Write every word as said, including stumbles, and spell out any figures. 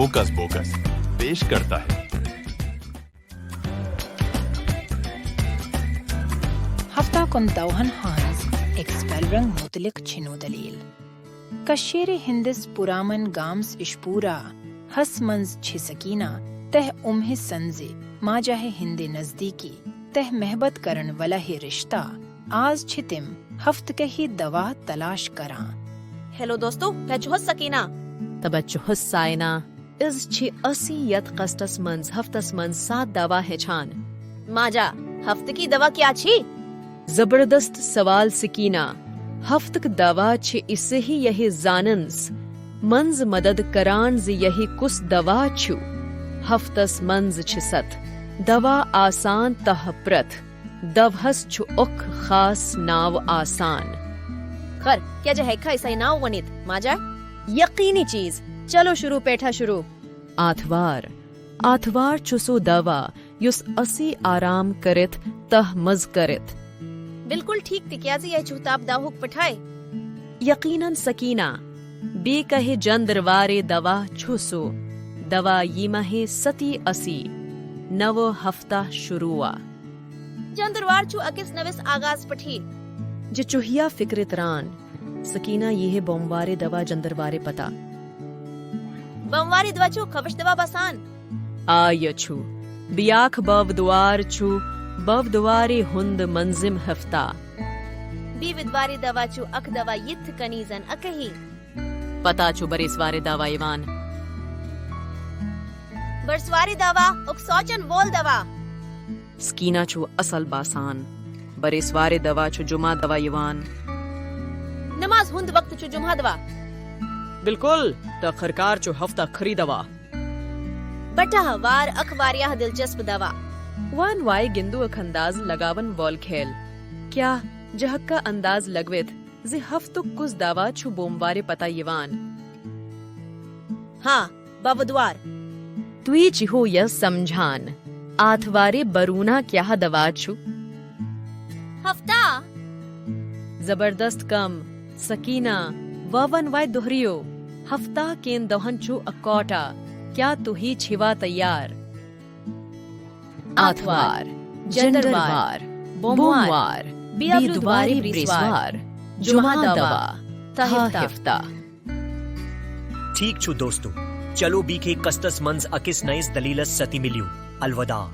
Hoax پوکس پیش کرتا ہے۔ ہفتہ کن دوہن ہنز ایکسپیلرنگ متعلق چھنو دلیل۔ کشیر ہندس پرامن گامس اشپورہ ہس منز چھ سکینہ تہ امہ سنزِ ماجہ ہند نزدیکی تہ محبت کرن ولہ رشتہ۔ آز چھ تم ہفتکہ دوا تلاش کران۔ ہیلو دوستو، بہٕ چھُس سکینہ۔ تہٕ بہٕ چھُس ساینا۔ أسۍ چھِ أسی یتھ قسطس منٛز ہفتس منٛز سات دوا ہیٚچھان۔ ماجہ، ہفتہٕ کی دوا کیا چھی؟ زبردست سوال سکینہ۔ ہفتک دوا چھِ اسہِ یہٕ زاننس منٛز مدد کران زِ یہٕ کُس دوا چھُ۔ ہفتس منٛز چھِ ست دوا آسان تہٕ پرٛٮ۪تھ دوہس چھُ اکھ خاص ناو آسان۔ خر، کیا جہ ہیکھا اسے ناو ؤنِتھ، ماجہ؟ یقینی چیز۔ چلو شروع پیٹھا شروع۔ آتھوار۔ آتھوار چھُ سُہ دوا یُس اسی آرام کٔرِتھ تہ مز کٔرِتھ۔ بالکل ٹھیک، تِکیازِ یہِ چھُ تاپ داہُک پٹھاے۔ یقیناً سکینہ۔ بیٚیہِ کہہِ جندروارِ دوا چھُ سُہ دوا ییٚمہِ ستی اسی نوو ہفتہ شروع۔ جندروار چھُ أکِس نٔوِس آغاز پٹھی۔ جہِ چُھیا فکرِ تران۔ سکینہ، یہِ بوموارِ دوا جندروارِ پتہ۔ بوموارِ دوا چھُ خبش دوا بسان۔ آ، یہِ چھُ۔ بیاکھ بودوار چھُ بودوارِ ہُنٛد منظم ہفتہ۔ بیٚیہِ بدوارِ دوا چھُ اکھ دوا یِتھ کنی زن اکہی۔ پتہ چھُ بریسوارِ دوا یِوان۔ برسوارِ دوا، اکھ سوچن وول دوا۔ سکینہ چھُ اصل باسان۔ بریسوارِ دوا چھُ جمعہ دوا یِوان۔ نماز ہُنٛد وقت چھُ جمعہ دوا۔ بالکل، تہٕ آخرکار چھُ ہفتہ خری دوا۔ بٹہ وار اکھ واریاہ دلچسپ دوا۔ وان واے گندو اکھ انداز لگاون وول کھیل۔ کیا جہکا انداز لگوِتھ زِ ہفتُک کُس دوا چھُ بوموارِ پتہ یِوان؟ ہاں، بودوار۔ تُہۍ چھِو یہِ سمجھان آتھوارِ برونا کیا دوا چھُ؟ ہفتہ۔ زبردست کم۔ سکینہ، وون واے دوہریو۔ ہفتہ کین دۄہن چھُ اکوٹا۔ کیا تُہۍ چھِوا تیار؟ آتھوار، جندروار، بوموار، بیٚیہِ بدوارِ، برٛیسوار، جمعہ دوا، تہٕ ہفتہ۔ ٹھیک چھُ دوستو، چلو بیٚیہِ قسطس منٛز أکِس نٔیِس دلیلس سۭتۍ مِلیو۔ الوداع۔